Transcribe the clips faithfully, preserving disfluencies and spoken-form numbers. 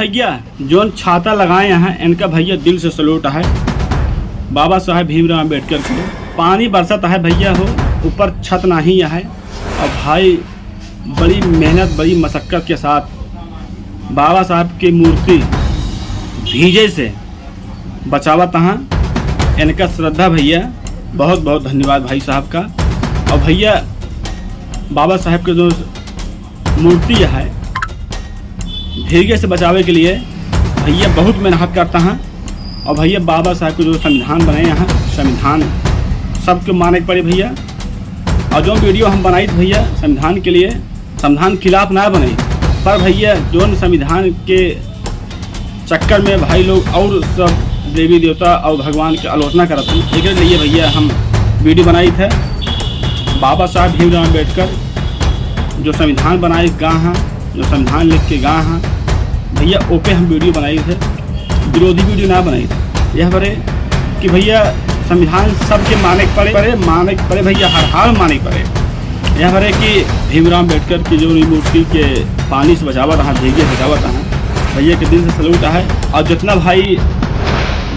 भैया, जोन छाता लगाए हैं, इनका भैया दिल से सलूट है। बाबा साहेब भीमराव अंबेडकर के पानी बरसत है भैया हो, ऊपर छत नहीं है। और भाई बड़ी मेहनत, बड़ी मशक्कत के साथ बाबा साहब की मूर्ति भीजे से बचावत हैं। इनका श्रद्धा भैया, बहुत बहुत धन्यवाद भाई साहब का। और भैया, बाबा साहब के जो मूर्ति है, भीगे से बचावे के लिए भैया बहुत मेहनत करता है। और भैया, बाबा साहब के जो संविधान बनाए हैं, संविधान सबके माने के पड़े भैया। और जो वीडियो हम बनाई थे भैया संविधान के लिए, संविधान खिलाफ ना बनाई, पर भैया, जो संविधान के चक्कर में भाई लोग और सब देवी देवता और भगवान के आलोचना करत हैं, एकरे लिए भैया हम वीडियो बनाई थे। बाबा साहब भीमराव अम्बेडकर जो संविधान बनाए गा हैं, जो संविधान लिख के गा हैं भैया, ओपे हम वीडियो बनाई थे, विरोधी वीडियो ना बनाई थे। यह बरे कि भैया, संविधान सबके माने के पड़े, पड़े, माने के पड़े भैया, हर हाल माने के पड़े। यह बरे कि भीमराव अम्बेडकर की जो मूर्ति के पानी से बचावत रहा, भीगे से बचावत रहा, भैया के दिल से सलूट है। और जितना भाई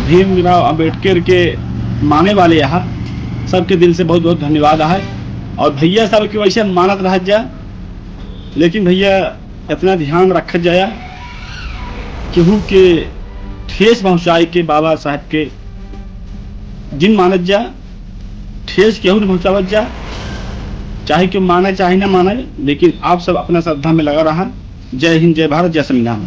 भीमराव अम्बेडकर के माने वाले यहाँ, सबके दिल से बहुत बहुत धन्यवाद है। और भैया सब के वैसे मानत रह जा, लेकिन भैया इतना ध्यान रखत जाया, केहू के ठेस पहुँचाए के बाबा साहब के जिन मानत जा, ठेस केहू न पहुँचावत जा, चाहे केहू माने चाहे ना माने, लेकिन आप सब अपना श्रद्धा में लगा रहा। जय हिंद, जय भारत, जय संविधान।